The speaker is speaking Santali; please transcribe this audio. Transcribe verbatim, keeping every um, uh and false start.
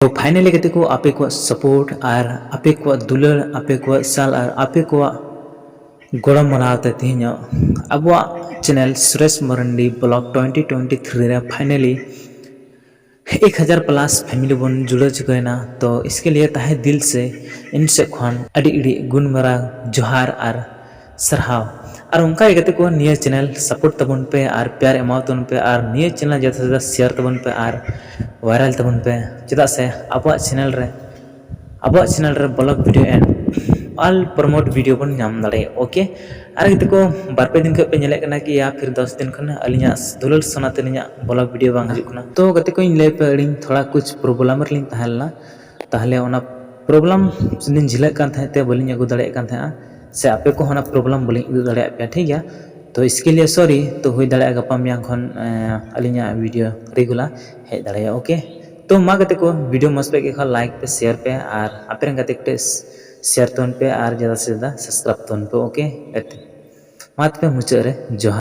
ᱛᱚ finally ᱜᱟᱛᱮ ᱠᱚ, ᱟᱯᱮ ᱠᱚᱣᱟᱜ support ᱟᱨ ᱟᱯᱮ ᱠᱚᱣᱟᱜ ᱫᱩᱞᱟᱹᱲ, ᱟᱯᱮ ᱠᱚᱣᱟᱜ ᱥᱟᱞ ᱟᱨ ᱟᱯᱮ ᱠᱚᱣᱟᱜ ᱜᱚᱲᱚ ᱢᱟᱱᱟᱣ ᱛᱮ ᱛᱮᱦᱮᱧᱚᱜ ᱟᱵᱚᱣᱟᱜ channel Suresh Marandi vlog twenty twenty three ᱨᱮ finally ᱮᱠ ᱦᱟᱡᱟᱨ plus family ᱵᱚᱱ ᱡᱩᱲᱟᱹᱣ ᱪᱩᱠᱟᱹᱭᱮᱱᱟ᱾ ᱛᱚ ᱤᱥᱠᱮ ᱞᱤᱭᱮ ᱛᱟᱦᱮ ᱫᱤᱞ ᱥᱮ ᱤᱧ ᱥᱮᱫ ᱠᱷᱚᱱ ᱟᱹᱰᱤ ᱟᱹᱰᱤ ᱜᱩᱱ ᱢᱟᱨᱟᱝ ᱡᱚᱦᱟᱨ ᱟᱨ ᱥᱟᱨᱦᱟᱣ᱾ ᱟᱨ ᱚᱱᱠᱟ ᱜᱮ ᱜᱟᱛᱮ ᱠᱚ, ᱱᱤᱭᱟᱹ channel support ᱛᱟᱵᱚᱱ ᱯᱮ ᱟᱨ ᱯᱮᱭᱟᱨ ᱮᱢᱟᱣ ᱛᱟᱵᱚᱱ ᱯᱮ ᱟᱨ ᱱᱤᱭᱟᱹ channel ᱡᱟᱫᱟ ᱥᱮ ᱡᱟᱫᱟ share ᱛᱟᱵᱚᱱ ᱯᱮ ᱟᱨ viral ᱛᱟᱵᱚᱱ ᱯᱮ, ᱪᱮᱫᱟᱜ ᱥᱮ ᱟᱵᱚᱣᱟᱜ channel ᱨᱮ ᱟᱵᱚᱣᱟᱜ channel ᱨᱮ vlog video and all promote video ᱵᱚᱱ ᱧᱟᱢ ᱫᱟᱲᱮᱭᱟᱜᱼᱟ᱾ OK, ᱟᱨ ᱜᱟᱛᱮ ᱠᱚ, ᱵᱟᱨ ᱯᱮ ᱫᱤᱱ ᱠᱷᱚᱱ ᱯᱮ ᱧᱮᱞᱮᱫ ᱠᱟᱱᱟ ᱠᱤ ᱭᱟ ᱯᱷᱤᱨ ᱫᱚᱥ ᱫᱤᱱ ᱠᱷᱚᱱ ᱟᱹᱞᱤᱧᱟᱜ ᱫᱩᱞᱟᱹᱲ ᱥᱟᱱᱟ ᱛᱮ ᱟᱹᱞᱤᱧᱟᱜ vlog video ᱵᱟᱝ ᱦᱤᱡᱩᱜ ᱠᱟᱱᱟ᱾ ᱛᱚ ᱜᱟᱛᱮ ᱠᱚ, ᱤᱧ ᱞᱟᱹᱭ ᱯᱮ, ᱟᱹᱞᱤᱧ ᱛᱷᱚᱲᱟ ᱠᱩᱪ problem ᱨᱮᱞᱤᱧ ᱛᱟᱦᱮᱸ ᱞᱮᱱᱟ᱾ ᱛᱟᱦᱞᱮ ᱚᱱᱟ problem ᱞᱤᱧ ᱡᱷᱤᱞᱟᱹᱜ ᱠᱟᱱ ᱛᱟᱦᱮᱸᱫ ᱛᱮ ᱵᱟᱹᱞᱤᱧ ᱟᱹᱜᱩ ᱫᱟᱲᱮᱭᱟᱜ ᱠᱟᱱ ᱛᱟᱦᱮᱸᱫᱼᱟ, ᱥᱮ ᱟᱯᱮ ᱠᱚᱦᱚᱸ ᱚᱱᱟ problem ᱵᱟᱹᱞᱤᱧ ᱩᱫᱩᱜ ᱫᱟᱲᱮᱭᱟᱜ ᱯᱮᱭᱟ, ᱴᱷᱤᱠ ᱜᱮᱭᱟ? ᱛᱚ ᱤᱥᱠᱮ ᱞᱤᱭᱮ sorry᱾ ᱛᱚ ᱦᱩᱭ ᱫᱟᱲᱮᱭᱟᱜᱼᱟ ᱜᱟᱯᱟ ᱢᱮᱭᱟᱝ ᱠᱷᱚᱱ ᱮᱸ, ᱟᱹᱞᱤᱧᱟᱜ video regular ᱦᱮᱡ ᱫᱟᱲᱮᱭᱟᱜᱼᱟ᱾ OK, ᱛᱚ ᱢᱟ ᱜᱟᱛᱮ ᱠᱚ, video ᱢᱚᱡᱽ ᱯᱮ ᱟᱹᱭᱠᱟᱹᱣ ᱠᱷᱟᱱ like ᱯᱮ, share ᱯᱮ ᱟᱨ ᱟᱯᱮ ᱨᱮᱱ ᱜᱟᱛᱮ ᱠᱚᱴᱷᱮᱱ share ᱛᱟᱵᱚᱱ ᱯᱮ ᱟᱨ ᱡᱟᱫᱟ ᱥᱮ ᱡᱟᱫᱟ subscribe ᱛᱟᱵᱚᱱ ᱯᱮ᱾ OK ᱜᱟᱛᱮ, ᱢᱟ ᱛᱚᱵᱮ ᱢᱩᱪᱟᱹᱫ ᱨᱮ ᱡᱚᱦᱟᱨ᱾